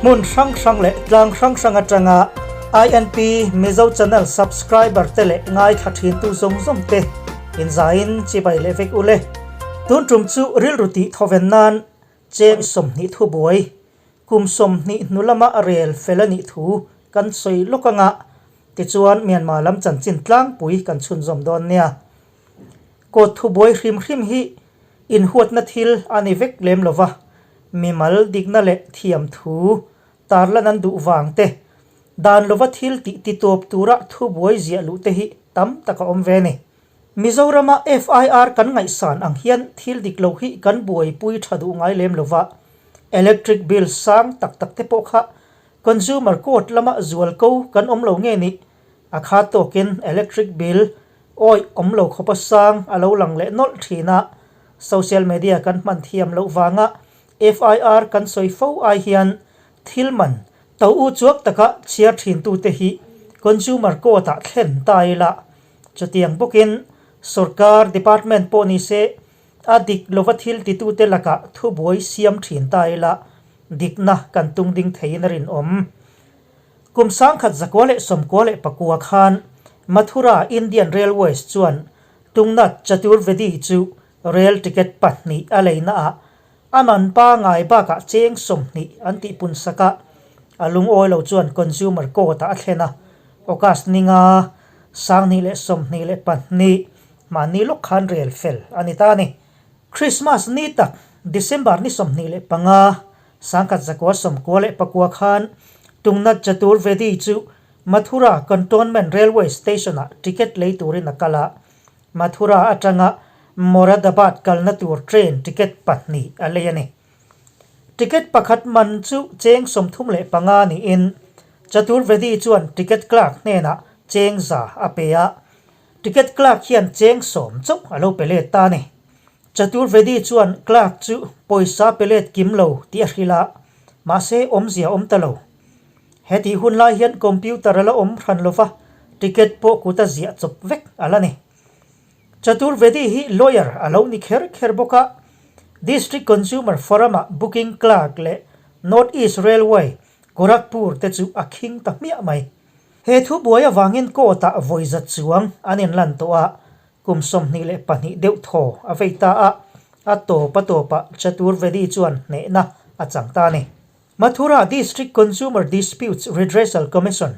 Hmun hrang hrang leh tlang hrang hrang atanga INP Mizo Channel subscriber te leh ngaithla thintu zawng zawng te inzaiin chibai leh vek ule. Tun tum chu rilru tih thawven nan cheng 20 thubuai kum 20 hnu lama rel fel a nih thu kan sawi lawk anga tichuan Myanmar lam chanchin tlangpui kan chhunzawm dawn nia. Court thubuai hrim hrim hi inhuatna thil a ni vek lem lo va, mimal dikna leh thiam thu tarlan an duh vang te, dan lova thil tih titawp tura thubuai ziah luh te hi tam tak a awm ve a ni. Mizorama FIR kan ngaihsan ang hian thil dik lo hi kan buaipui tha duh ngai lem lo va, electric bill sang tak tak te pawh kha Consumer Court lama zualko kan awm lo nge nih? A khat tawkin electric bill Awi awm lo khawpa sang a lo lang leh nawlh thin a, social media kan hman thiam loh vanga FIR kan sawi fo ai hian thil man to u chuak taka chhiar thintute hi consumer court ah thlen ta ila. Chutiang bawkin sorkar department pawh ni se a dik lova thil titute lakah thubuai siam thin ta ila dikna kan tung ding theiin a rinawm. Kum 1994 khan Mathura Indian Railways chuan Tungnath Chaturvedi chu rail ticket pahnih a leina ah a man pangai bakah cheng 20 an tihpun sak a, a lungawi lo chuan Consumer Court ah a thlen a, August ninga 2022 mahni lawk khan rel fel a ni ta a ni. Christmas ni tak December ni 25, 1994 khan Tungnath Chaturvedi chu Mathura Cantonment Railway Station-ah ticket lei turin a kal a, Mathura atanga Moradabad kalna tur train ticket pahnih a lei a ni. Ticket pakhat man chu cheng 35 niin Chaturvedi chuan ticket clerk hnenah cheng 100 a pe a, ticket clerk hian cheng 10 chauh a lo pe let ta a ni. Chaturvedi chuan clerk chu pawisa pe let kim lo tih a hrilh a, mahse awmzia awm ta lo. Hetih hun lai hian computer a la awm hran lo va, ticket pawh kut a ziah chawp vek a la ni. Chaturvedi hi lawyer a lo ni kher kher bawk a, District Consumer Forum-ah booking clerk leh North East Railway, Gorakhpur te chu a khing ta hmiah mai. He thu buai avangin court-ah vawi zat chuang an inlan tawh a, Kum 22 deuh thaw a vei ta a, a tawp a tawpah Chaturvedi chuan hnehna a chang ta a ni. Mathura District Consumer Disputes Redressal Commission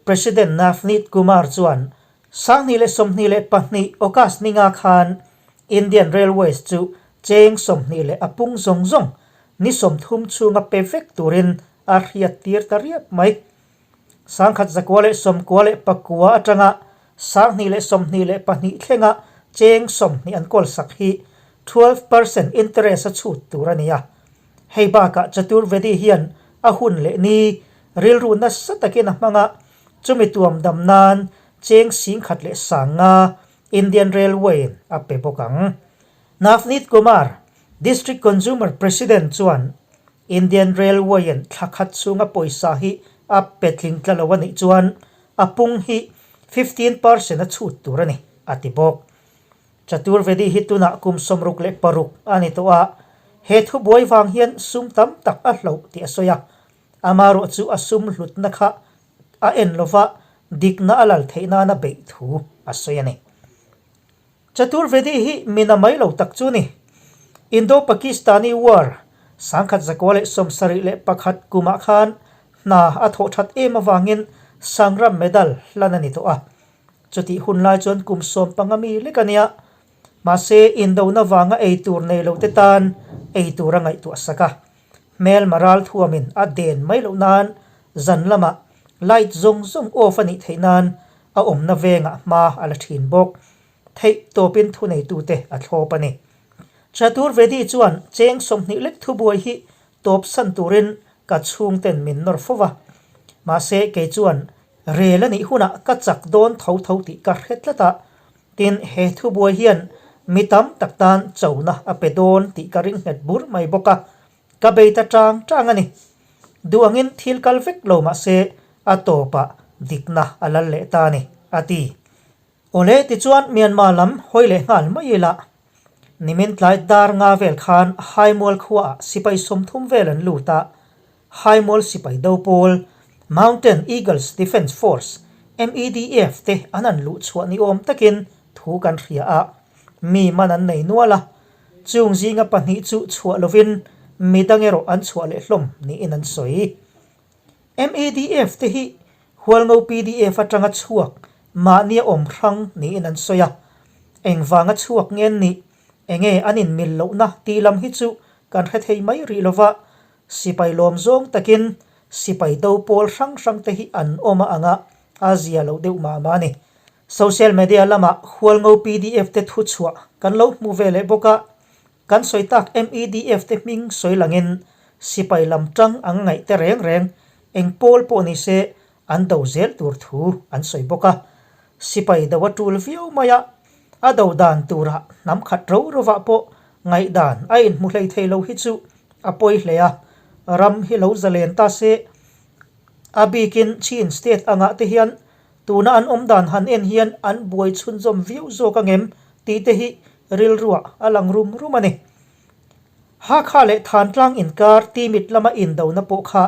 President Navneet Kumar chuan 2022 August ninga khan Indian Railways chu cheng 20 leh a pung zawng zawng ni 30 chhunga pe vek turin a hriattir ta riap mai. 1999 atanga 2022 thlenga cheng 20 an kawl sak hi 12% interest a chhut tur a ni a. Hei bakah Chaturvedi hian a hun leh ni rilru nasa takin a hmang a, chumi tuam dam nan cheng 10,500 Indian Railway-in a pe bawk ang. Navneet Kumar, District Consumer President chuan Indian Railway-in thla khat chhunga pawisa hi a pe tling tla lo a nih chuan a pung hi 15% a chhut tur a ni, a ti bawk. Chaturvedi hi tunah kum 66 a ni tawh a, he thubuai vang hian sum tam tak a hloh tih a sawi a, amarawh chu a sum hlutna kha a en lova dikna a lal theih nana beih thu a sawi a ni. Chaturvedi hi mina mai lo tak chu ni. Indo-Pakistani War 1971 kumah khan hna a thawh that em avangin Sangram Medal hlan a ni tawh a. Chutih hun lai chuan kum 15 mi lek a nia. Mahse, indona vanga ei tur nei lo te tan ei tur a ngaihtuah sak a. Hmelma ral thuamin a den mai loh nan zan lamah light zawng zawng off a nih theih nan a awmna vengah hma a la thin bawk. Theih tawpin thuneitute a thlawp a ni. Chaturvedi chuan cheng 20 lek thubuai hi tawp san turin ka chhungten min nawr fo va. Mahse, kei chuan rel a nih hunah ka chak dawn tho tho tih ka hre tlat a. Tin, he thubuai hian mi tam tak tan chona a pe dawn tih ka ring nghet bur mai bawk a. Ka bei ta tang tang a ni. Duh angin thil kal vek lo mah se a tawpah dikna a lal leh ta a ni, a ti. Awle tichuan Myanmar lam hawi leh nghal mai ila. Nimin tlai dar nga vel khan Haimual khuaah sipai 30 vel an lut a. Haimual sipai do pawl, Mountain Eagles Defence Force, MEDF, te an han luh chhuah ni awm takin thu kan hria a, mi man an nei nual a. Chung zinga pahnih chu chhuah lovin mi dang erawh an chhuah leh hlawm niin an sawi. MEDF te hi Hualngo pdf atanga chhuak mahnia awm hrang niin an sawi a, engvanga chhuak nge an nih, enge an inmil lohna tih lam hi chu kan hre thei mai rih lova, sipai lawm zawng takin sipai do pawl hrang hrang te hi an awm a ang a, a zia loh deuh mah mah a ni. Social media lamah Hualngo pdf te thu chhuah kan lo hmu ve leh bawk a, kan sawi tak MEDF te hming sawi langin sipai lam tang ang ngaih te reng reng eng pawl pawh ni se an do zel tur thu an sawi bawk a. Sipai do a tul viau mai a, a do dan turah hnam khat ro rovah pawh ngaihdan a inhmu hlei thei lo hi chu a pawi hle a, ram hi lo zalen ta se a bikin Chin state angah te hian Tuna an awm dan han en hian an buai chhunzawm viau zawk angem tih te hi rilruah a lang rum rum a ni. Hakha leh Thantlang inkar Timit lama indona pawh kha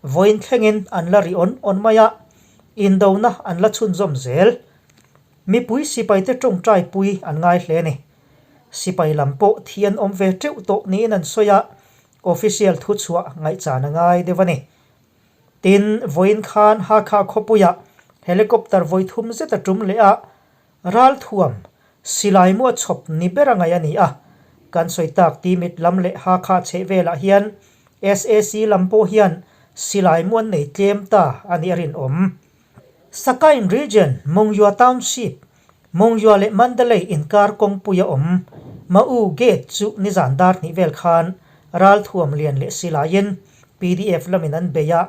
vawiin thlengin an la ri awn awn mai a, indona an la chhunzawm zel. Mipui sipaite tawngtai pui an ngai hle a ni. Sipai lam pawh thi an awm ve teuh tawh niin an sawi a, official thuchhuah ngaihchan a ngai deuh a ni. Tin, vawiin khan Hakha khawpuiah helicopter vawi thum zet a tum leh a, ralthuam silai mu a chhawp ni ber a ngaih a ni a. Kan sawi tak Timit lam leh Hakha chheh velah hian sac lam pawh hian silai mu an nei tlem ta a nih a rinawm. Sakain Region, Mongyua Township, Mongyua leh Mandalay inkar kawngpui a awm. Ma-u Gate chu nizan dar hnih vel khan ralthuam lian leh silaiin pdf lamin an bei a,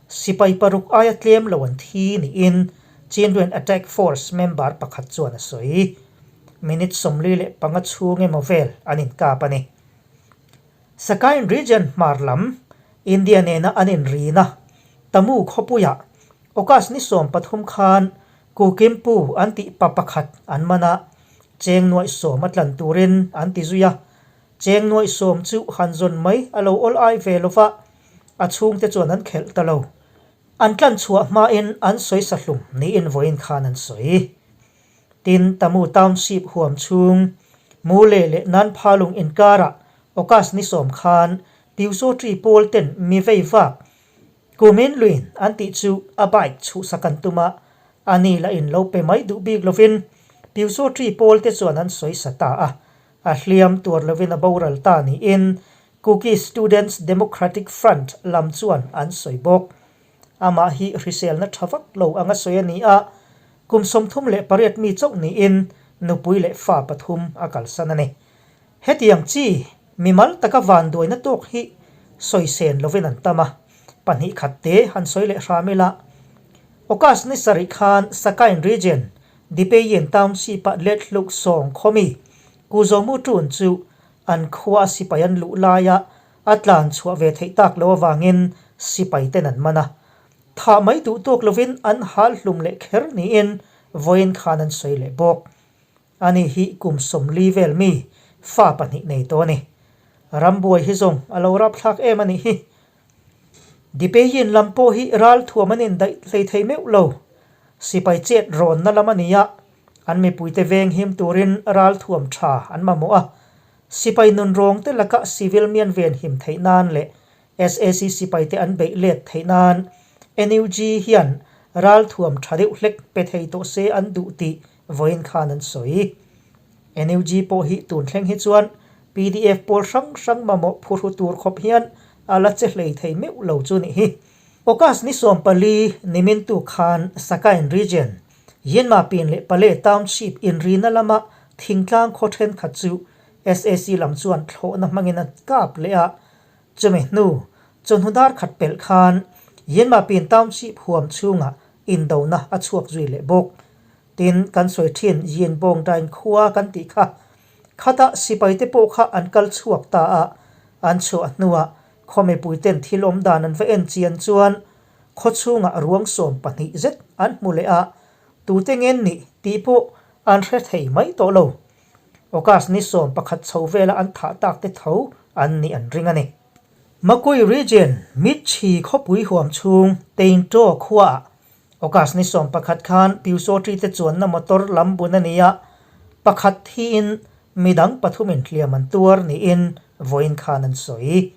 sipai paruk aia tlem lo an thi niin Chindwin Attack Force member pakhat chuan a sawi. Minute 45 chhung emaw vel an inkap a ni. Sakain Region hmar lam, India nena an inrina Tamu khawpuiah August ni 13 khan Kukimpu an tih pa pakhat an man a, cheng nuaih sawm a tlan turin an ti zui a. Cheng nuaih sawm chu han zawn mai a lo awl ai ve lo va, a chhungte chuan an khelh ta lo. An tlan chhuah hmain an sawi sa hlum niin vawiin khan an sawi. Tin, Tamu Township huam chhung, Mule leh Nanphalung inkarah August ni sawm khan Piusawṭi pawl ten mi vei vak Kumin luin an tih chu a bike chhuhsak an tum a, a ni lah in lo pe mai duh bik lovin Piusawṭi pawl te chuan an sawi sa ta a, a hliam tuar lovin a boral ta niin Kuki Students Democratic Front lam chuan an sawi bawk. Amah hi hriselna tha vak lo anga sawi a ni a, kum 38 mi chauh niin nupui leh fa pathum a kalsan a ni. Hetiang chi mimal taka vanduaina tawk hi sawisen lovin an tam a, pahnih khat te han sawi leh hram ila. August ni sarih khan Sakain Region, Dipeyin Township-ah Lethluk Sawng khawmi Kuzomu Tun chu an khua a sipai an luh laia a tlan chhuah ve theih tak loh avangin sipai ten an man a. Thah mai duh tawk lovin an hal hlum leh kher niin vawiin khan an sawi leh bawk. Ani hi kum 40 vel mi fa pahnih nei tawh a ni. Rambuai hi zawng a lo rapthlak em a nih hi. Dipeyin lam pawh hi ralthuam an indaih hlei thei meuh lo. Sipai chet rawnna lam a ni a, an mipuite veng him turin ralthuam tha an mamawh a. Sipai nun rawng te laka civil mi an venhim theih nan leh sac sipai te an beih let theih nan NUG hian ralthuam tha deuh hlek pe thei tawh se an duh tih vawiin khan an sawi. NUG pawh hi tun thleng hi chuan pdf pawl hrang hrang mamawh phuhru tur khawp hian a la che hlei thei meuh lo chu nih hi. August ni 14 nimin tu khan Sakain Region, Yinmapin leh Pale Township inrina lama thingtlang khaw thenkhat chu sac lam chuan thlawhna hmangin an kap leh a, chumi hnu chawhnu dar khat pelh khan Yinmapin Township huam chhungah indona a chhuak zui leh bawk. Tin, kan sawi thin Yin Bawng Dain khua kan tih kha khatah sipaite pawh kha an kal chhuak ta a, an chhuah hnuah khaw mipuiten thil awm dan an va en chian chuan khaw chhungah ruang 12 zet an hmu leh a, tute ngen nih tih pawh an hre thei mai tawh lo. August ni 11 chho vela an thah tak te tho an nih an ring a ni. Makui Region, Mitchhi khawpui huam chhung Teintaw khuaah August ni 11 khan Pyusawṭi te chuanna motor lam bun a ni a, pakhat thiin midang pathumin hliam an tuar niin vawiin khan an sawi.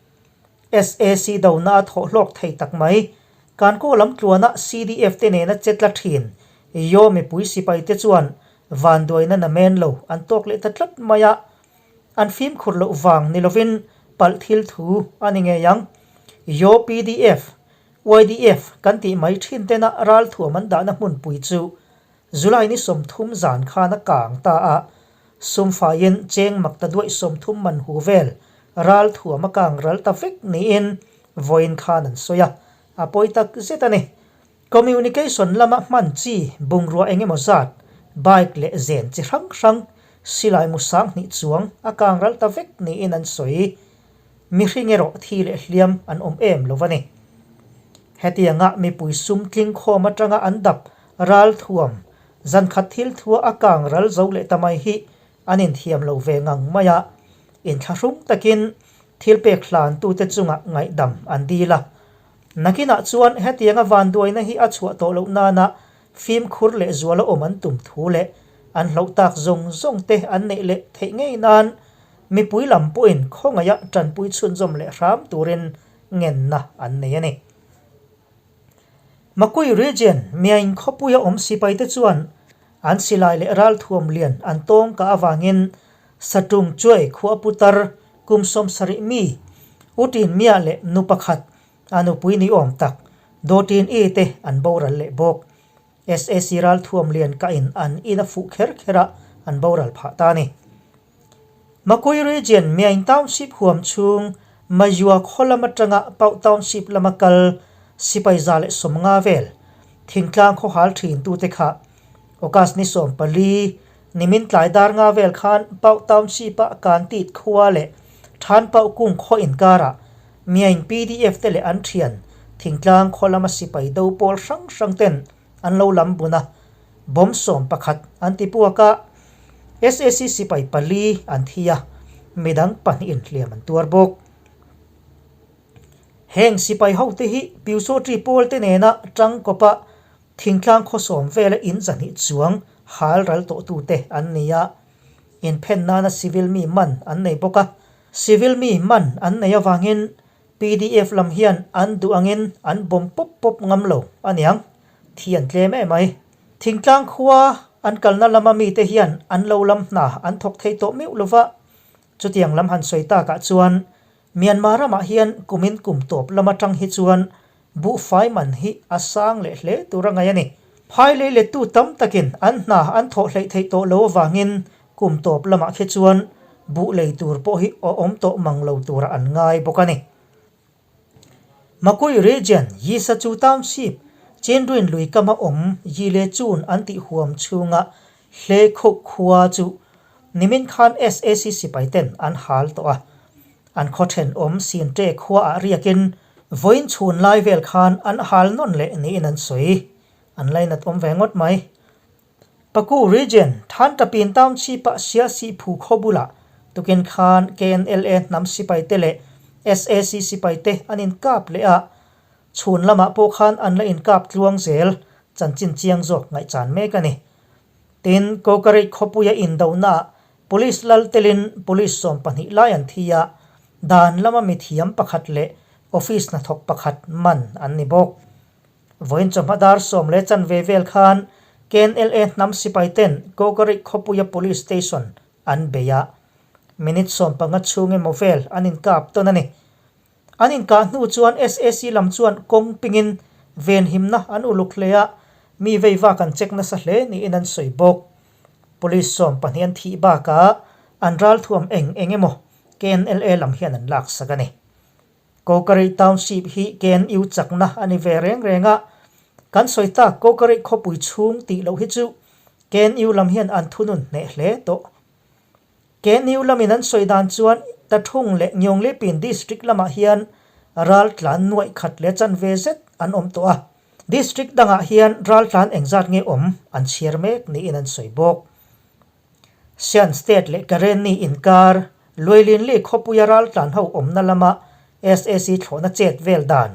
SAC dona a thawh hlawk thei tak mai. Kankaw lam tluana CDF te nena che tla thin Yaw mipui sipai te chuan vanduaina namen lo an tawk leh ta tlat mai a, an fimkhur loh vang ni lovin palh thil thu a ni ngei ang. Yaw PDF, YDF kan tih mai thin tena ralthuam an dahna hmunpui chu July ni 30 zan khan a kang ta a, sumfaiin cheng mak ta duaih 30 man hu vel ral thuam a kang ral ta vek niin vawiin khan an sawi a, a pawi tak zet a ni. Communication lama hman chi bungrua eng emaw zat, bike leh zen chi hrang hrang, silai mu 2000 chuang a kang ral ta vek niin an sawi. Mihring erawh thi leh hliam an awm em lo a ni. Hetianga mipui sum tling khawm atanga an dap ral thuam, zankhat thil thua a kang ral zo leh ta mai hi an inthiam lo ve ngang mai a, inthlahrung takin thil pek hlantute chungah ngaihdam an dil a. Nakinah chuan hetianga vanduaina hi a chhuah tawh loh nana fimkhur leh zuala awm an tum thu leh an hloh tak zawng zawng te an neih leh theih ngei nan mipui lam pawhin khawngaih a tanpui chhunzawm leh hram turin ngenna an nei a ni. Makui Region, Myaing khawpuia awm sipaite chuan an silai leh ralthuam lian an tawng kah avangin Satung Chuai khua putar kum 70 mi U Tin Mia leh nu pakhat a nupui ni awm tak Do Tin I te an boral leh bawk. SAC ralthuam lian kahin an in a fuh kher kher a, an boral phah ta a ni. Makui Region, Myaing Township huam chhung Mayua khaw lam atanga Pauh Township lama kal sipai 150 vel thingtlang khaw hal thin tute kha August ni 14 nimin tlai dar nga vel khan Pauh Township-a Kantit khua leh Than Pauh kung khaw inkarah Myaing PDF te leh an thian thingtlang khaw lama sipai do pawl hrang hrang ten an lo lam bun a, bomb 11 an ti puak a, SAC sipai pali an thi a, midang pahnihin hliam an tuar bawk. Heng sipai hote hi Pyusawṭi pawl te nena tangkawpa thingtlang khaw sawm vela in 200 chuang hal ral tawhtute an ni a, inphen nana civil mi man an nei bawk a, civil mi man an nei avangin PDF lam hian an duh angin an bawm pawp pawp ngam lo a niang, thi an tlem em mai. Thingtlang khua an kalna lama mite hian an lo lam hna an thawk thei tawh meuh lo va, chutiang lam han sawi takah chuan Myanmar ramah hian kumin kum tawp lam atang hi chuan buhfai man hi a sang leh hle tur a ngaih a ni. Phai lei lettu tam takin an hna an thawh hleih theih tawh lo avangin kum tawp lamah khi chuan buh lei tur pawh hi a awm tawh mang lo turah an ngai bawk a ni. Makui Region, Yisachu Township, Chinruin lui kama awm Yile Chun an tih huam chhunga Hlekhuk khua chu nimin khan SAC sipai ten an hal tawh a. An khaw thenawm Sinte khuaah riakin vawiin chhun lai vel khan an hal nawn leh niin an sawi. An lainat awm ve ngawt mai. Paku Region, Thantapin Township-ah Siasi phu khaw bulah tukin khan KNLA hnam sipaite leh SAC sipaite an inkap leh a, chhun lamah pawh khan an la inkap tluang zel chanchin chiang zawk ngaihchan mek a ni. Tin, Kawkareih khawpuia indonaah Police lal telin Police 12 lai an thi a, dan lama mithiam pakhat leh office hnathawk pakhat man an ni bawk. Vawiin chawhma dar 10:15 vel khan KNLA hnam sipai ten Kawkareih khawpuia Police Station an bei a, minute 15 chhung emaw vel an inkap tawn a ni. An inkah hnu chuan SAC lam chuan kawng pingin venhimna an uluk hle a, mi vei vak an check nasa hle niin an sawi bawk. Police 12 an thih bakah an ralthuam eng eng emaw KNLA lam hian an laksak a ni. Kawkareih Township hi KNU chakna a ni ve reng reng a, kan sawi tak Kawkareih khawpui chhung tih loh hi chu KNU lam hian an thunun hneh hle tawh. KNU lamin an sawi dan chuan Tathung leh Nyawnglipin District lamah hian raltlan nuaih khat leh chanve zet an awm tawh a, District dangah hian raltlan engzat nge awm an chhiar mek niin an sawi bawk. Shan State leh Karenni inkar Luailinli khawpuia raltlan ho awmna lama SAC thlawhna chet vel dan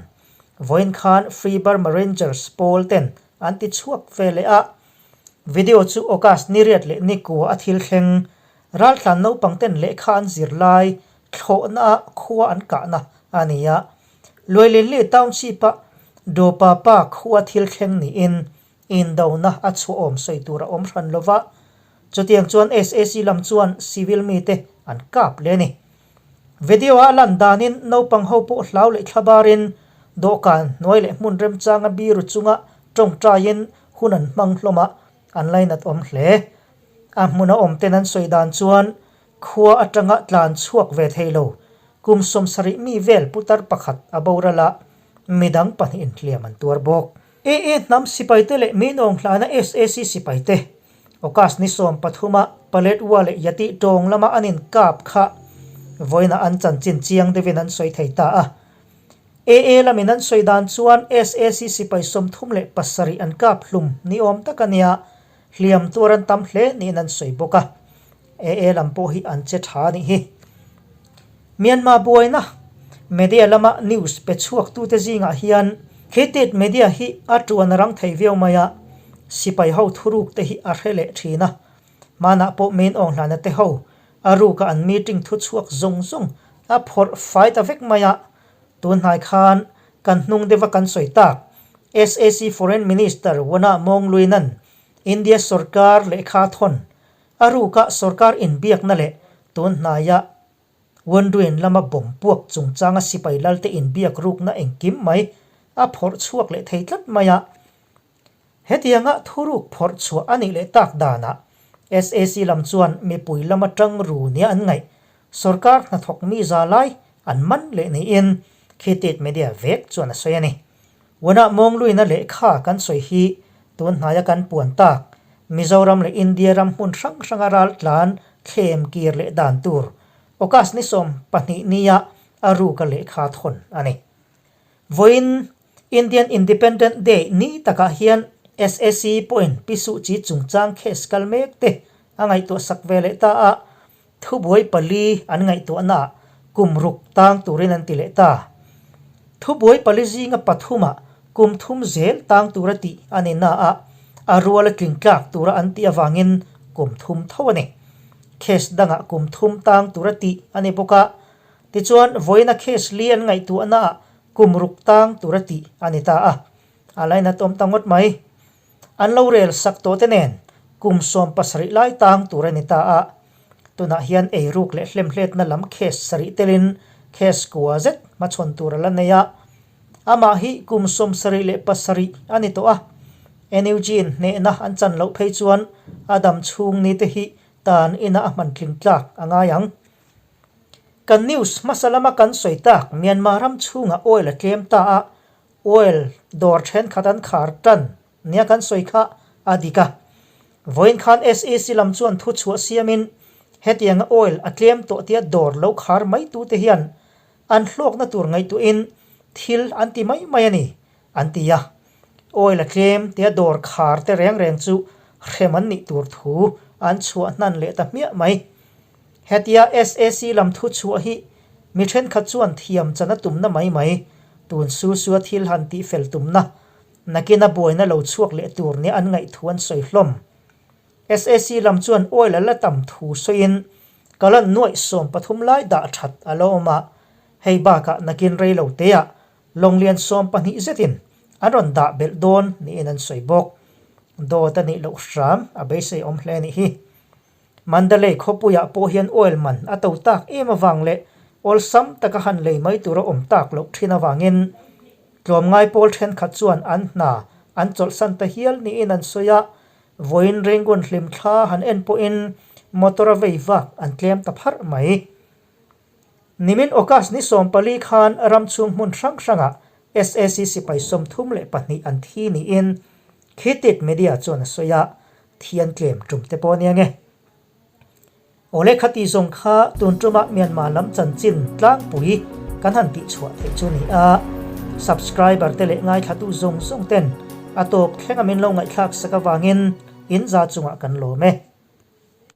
vawiin khan Free Burma Rangers pawl ten an ti chhuak ve leh a. Video chu August ni riat leh ni kua a thil thleng raltlan naupang ten lehkha an zir lai thlawhna ah khua an kahna a ni a. Luailili Township a Dopapa khua thil thleng niin Indona a chhuahawm sawi tur a awm hran lo va, chutiang chuan SAC lam chuan civil mite an kap leh a ni. Video-a a lan danin naupang ho pawh hlau leh thlabarin dawhkan hnuai leh hmun remchanga biru chunga tawngtaiin hun an hmang hlawm a, an lainat awm hle. A hmuna awmten an sawi dan chuan khua atanga tlan chhuak ve thei lo kum 70 mi vel putar pakhat a boral a, midang pahnihin hliam an tuar bawk. AA hnam sipaite leh Minawng hlana SAC sipaite August ni 13 a Paletwa leh Yati tawng lama an inkap kha vawiinah an chanchin chiang deuhin an sawi thei ta a. AA lamin an sawi dan chuan SAC sipai 37 an kap hlum ni awm tak a nia, hliam tuar an tam hle niin an sawi bawk a. AA lam pawh hi an che tha a nih hi. Myanmar buaina media lama news pe chhuaktute zingah hian Khitit media hi a tuan a rang thei viau mai a, sipai ho thuruk te hi a hre leh thin a. Hmanah pawh main awng hlana te ho a ruka an meeting thu chhuak zawng zawng a phawrh fai ta vek mai a. Tun hnai khan kan hnung deuha kan sawi tak SAC Foreign Minister Wana Mawngluinan India sorkar lehkha thawn A ruka sorkar inbiakna leh tun hnaia Wonduin lama bawm puak chungchanga sipai lalte inbiak rukna engkim mai a phawrh chhuak leh thei tlat mai a. Hetianga thuruk phawrh chhuah a nih leh tak danah SAC lam chuan mipui lama tang ru nia an ngaih sorkar hnathawk mi za lai an man leh niin Khitit Media vek chuan a sawi a ni. Wana mawngluina lehkha kan sawi hi tun hnaia kan puan tak Mizoram leh India ram hmun hrang hranga raltlan thlem kir leh dan tur August ni 12 nia a ruka lehkha thawn a ni. Vawiin Indian Independent Day ni takah hian SAC pawhin Pi Suh Kyi chungchang case kal mek te a ngaihtuah sak ve leh ta a, Thubuai pali an ngaihtuahnaah kum ruk tang turin an ti leh ta. Thubuai pali zinga pathumah kum thum zel tang tura tih a ni na a, a ruala tling tlak tura an tih avangin kum thum tho a ni. Case dangah kum thum tang tura tih a ni bawk a, tichuan vawiina case li an ngaihtuahnaah kum ruk tang tura tih a ni ta a, a lainatawm ta ngawt mai. An lo rel sak tawh te nen kum 17 lai tang tur a ni ta a, tunah hian eiruk leh hlemhletna lam case sarih telin case kua zet hmachhawn tur a la nei a. Amah hi kum 77 a ni tawh a, NUG in hnehna an chan loh phei chuan a dam chhung ni te hi tan ina a hman tling tlak a ngai ang. Kan news hmasa lama kan sawi tak Myanmar ram chhungah oil a tlem ta a, Oil dawr thenkhat an khar tan nia kan sawi kha a dik a. Vawiin khan SEC lam chuan thu chhuah siamin hetianga oil a tlem tawh tia dawr lo khar mai tute hian an hlawkna tur ngaihtuahin thil an ti mai mai a ni, an ti a. Oil a tlem tia dawr khar te reng reng chu hrem an nih tur thu an chhuah hnan leh ta hmiah mai. Hetia SAC lam thu chhuah hi mi thenkhat chuan thiam chan a tumna mai mai, tun su sua thil han tih fel tumna, nakina buaina lo chhuak leh tur nia an ngaih thu an sawi hlawm. SAC lam chuan oil a la tam thu sawiin kalan nuaih 13 lai dah that a lo awm a, hei bakah nakin rei lo teah lawnglian 12 zetin an rawn dah belh dawn niin an sawi bawk. Dawt a nih loh hram a beisei awm hle a nih hi. Mandalay khawpuiah pawh hian oil man a to tak em avang leh awlsam taka han lei mai tur a awm tak loh thin avangin tlawmngai pawl thenkhat chuan an hna an chawlhsan ta hial niin an sawi a, vawiin Rangoon hlimthla han en pawhin motor a vei vak an tlem ta pharh mai. Nimin August ni 14 khan ram chhung hmun hrang hrangah SAC sipai 32 an thi niin Khitit Media chuan a sawi a, thi an tlem tum te pawh a nia nge. Awle khati zawng kha tun tuma Myanmar lam chanchin tlangpui kan han tih chhuah theih chu ni a, subscriber te leh ngaithlatu zawng zawng ten a tawp thlenga min lo ngaihthlak sak avangin in za chungah kan lawm e.